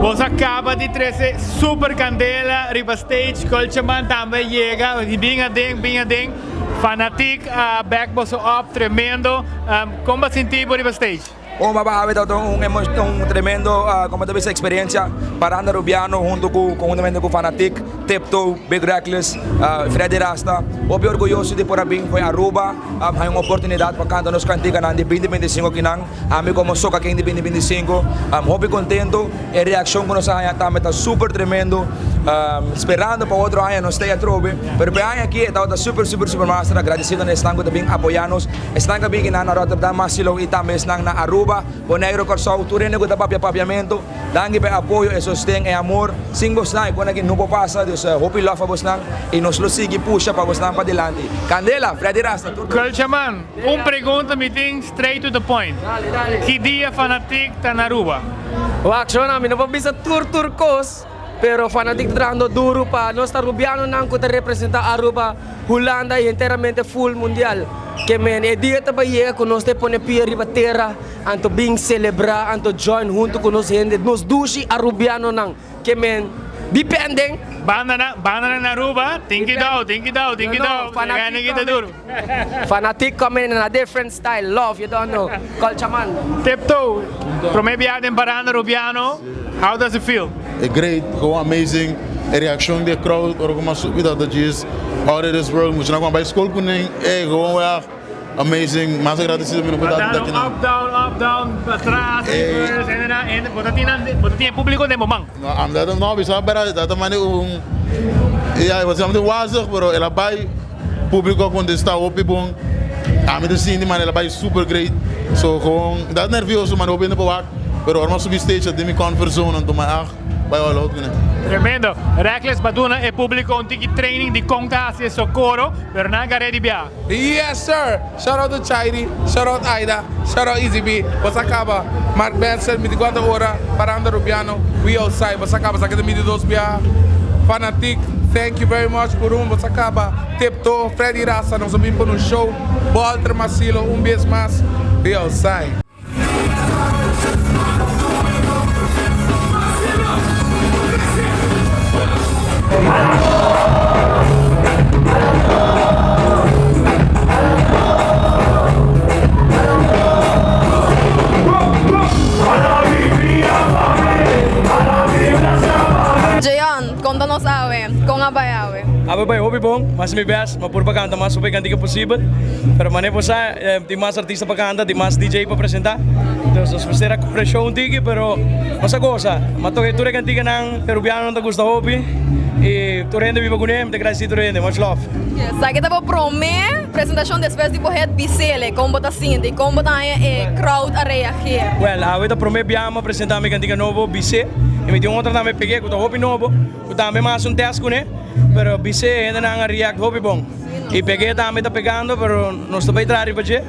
Bos a caba di trece super candela riba stage, Cultureman tambe yega, y bin aden, bin aden, Fanatic a back boso up tremendo, con bo a sinti bo riba stage? Bon baba awe ta un un tremendo como ta bisa experiencia Paranda Rubiano hunto cu conhuntamente cu Fanatic, Tiptoe, Big Reckless, Freddy Rasta. Hopi orguyoso di por a bin fo'i Aruba haña un oportunidad pa canta nos canticanan di binti binti sinku kinan. Ami como Soca King di binti binti sinku hopi contento. E reaccion cu nos a haña tambe ta super tremendo. Sperando pa otro aña nos stay atrobe. Pero pa e aña aki e tabata super super super master. Agradecido na esnan cu ta bin apoya nos. Esnan cu a bin kinan na Rotterdam, Masilo y tambe esnan na Aruba, Bonaire, Corsou. Tur hende cu ta papia papiamento. Danki pa e apoyo, e sosten, e amor. Sin bosnan e con aki no por pasa. Dus hopi love pa bosnan y nos lo sigui pusha pa bosnan padilanti. Candela, Freddy Rasta, tur tur. Cultureman, un pregunta mi tin straight to the point. Ki dia Fanatic ta na Aruba? Wak shona, mi no por bisa tur tur kos, pero Fanatic ta trahando duru pa nos ta Rubianonan ku ta representa Aruba, Hulanda y henteramente full mundial. Ke men e dia ta bai yega ku nos ta pone pia riba tera, anto bin celebra, anto join hunto ku nos hende, nos dushi Arubianonan. Ke men dependen. Banda na banda na Aruba tin kidao tin kidao tin kidao gana kita duro. Fanatic come in a different style love you don't know culture man. Tiptoe prome biaha den Paranda Rubiano how does it feel? E great, gewoon amazing, e reaccion di e crowd ora cu mi a subi ta djis out of this world, muchanan cu a bay school cu nen e gewoon wea. Amazing, mas agradecido mi no por ta aki nan. Up down, up down, atras, reverse, en en en, bo ta tin nan, bo ta tin e publico den bo man. No, am dat no bisa bera, dat ta mane un, ya, bo sa wazig, pero el a bay, publico a contesta hopi bon, ami ta sinti mane el a bay super great, so gewoon, dat nervioso mane hopi hende por wak, pero ora mi a subi stage a den mi comfort zone, anto mi a ah. Bai all out kuné. Tremendo. Reckless pa duna e publico un tiki training di con ta haci e socoro, pero nan a ready bia. Yes sir! Shout out to Chairi, shout out Aida, shout out Easy B, bos a caba, Mark Benson, midi cuatro ora, Paranda Rubiano, we outside, bos a caba, sa keda midi dos bia, Fanatic, thank you very much Purun, bos a caba, Tiptoe, Freddy Rasta, nos a bin pone un show, Walter Masilo, un bies mas, we outside. Jeon, konta nos awe, kon a bai awe? Awe bai hopi bon, mas mi best, ma purba kanta mas hopi kantika posibel, pero manera bo sa tin mas artista pa kanta, tin mas DJ pa presenta, entonces nos mester a kore show un tiki, pero nos a gosa, mi a toka tur e kantikanan, Perubianonan ta gusta hopi y tur hende biba kuné, mi ta gradisi tur hende, much love. Esaki ta bo prome presentacion despues di bo het Bisele, kon bo ta sinti, kon bo ta haña e crowd a reageer? Well, awe ta prome biaha mi a presenta mi kantika nobo Bisé y mi tin un otro tambe pegé ku ta hopi nobo. Ku tambe mas un test kuné, pero bis'é e hendenan a react hopi bon. I peg'é tambe ta pegando, pero nos ta bai traha riba dje,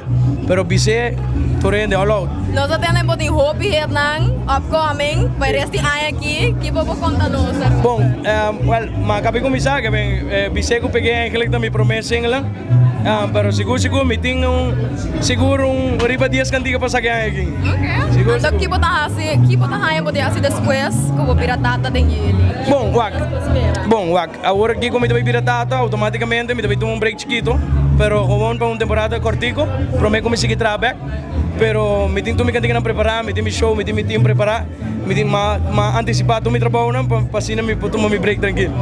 pero bis'é tur hende all out. Nos a tende bo tin hopi hitnan upcoming pa e rest di aña aki, ki bo por konta nos? Bon, well, mi a kaba di kuminsá, ke ben bis'é ku peg'é eigenlijk ta mi promé single. Pero sigur sigur mi tin un sigur un riba dies kantiga pa saki aña aki. Ok. Sigur Anto sigur. ki bo ta hasi, ki bo ta haña bo di hasi despues ku bo bira tata den yüli? Bon wak, Kiko bo spera? bon wak, awor aki ku mi ta bai bira tata outomatikamente mi ta bai tuma un break chikito, pero gewoon pa un temporada kortiko prome ku mi sigui traha bek, pero mi tin tur mi kantikanan prepará, mi tin mi show, mi tin mi team prepará. Mi tin ma ma anticipá tur mi trabounan pa pa asina mi por tuma mi break trankil.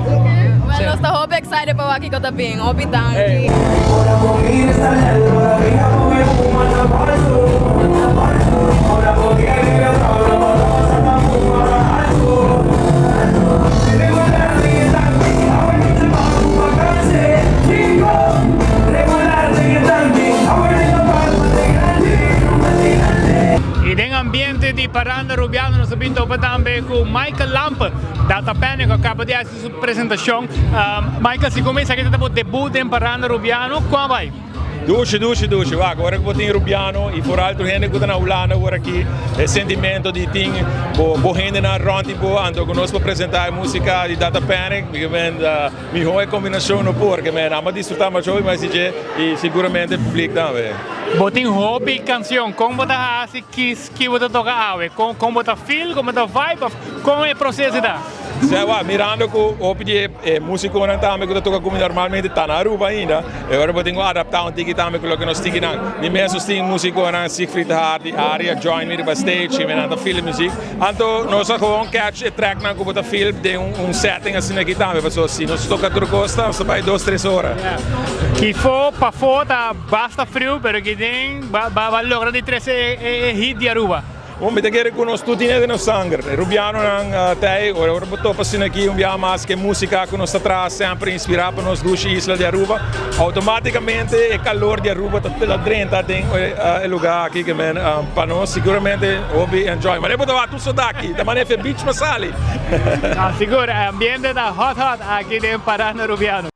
Well nos ta hopi excited pa wak kiko ta bin. Hopi danki. Y den ambiente di Paranda Rubiano nos a bin topa tambe cu Michael Lampe, Data Panic a caba di haci su presentacion. Michael, si cuminsa aki ta bo debut den Paranda Rubiano, con a bay? Dushi, dushi, dushi. Wak, ora ku bo tin Rubiano i foral tur hende ku ta na Hulanda awor aki, e sentimento di tin bo bo hendenan rònt di bo, anto ku nos por presentá e músika di Data Panic, mi ke men mihó e kombinashon no por, ke men amo a disfrutá masha hopi mas di dje i siguramente e publik tambe. Bo tin hopi kansion, kon bo ta hasi kis ki bo ta toka awe? Kon kon bo ta feel, kon bo ta vibe òf kon e proseso ta? Sea wak, mirando ku hopi di e musikonan tambe ku ta toka ku mi normalmente ta na Aruba ainda, e ora bo tin ku adaptá un tiki tambe ku loke nos tiki nan. Mi mes nos tin musikonan, Siegfried Hart i Arie a join mi riba stage i mi nan ta feel e muzik. Anto nos a gewoon catch e tracknan ku bo ta feel den un setting asina aki tambe, pasobra si nos toka tur kos ta nos ta bai dos tres ora. Kifo pafó ta basta friu pero kiden ba ba logra di trese e hit di Aruba. Bon, mi ta kere ku nos tur tin e den nos sanger. E rubianonan ta ei, ora ora bo topa asina aki un biaha mas ku e músika ku nos ta traha semper inspirá pa nos dushi isla di Aruba, outomátikamente e kalor di Aruba ta drenta den e lugá aki ke men pa nos siguramente hopi enjoy. Manera bo ta wak tur soda aki, ta manera fe beach pa sali. Sigur, e ambiente ta hot hot aki den Parana Rubiano.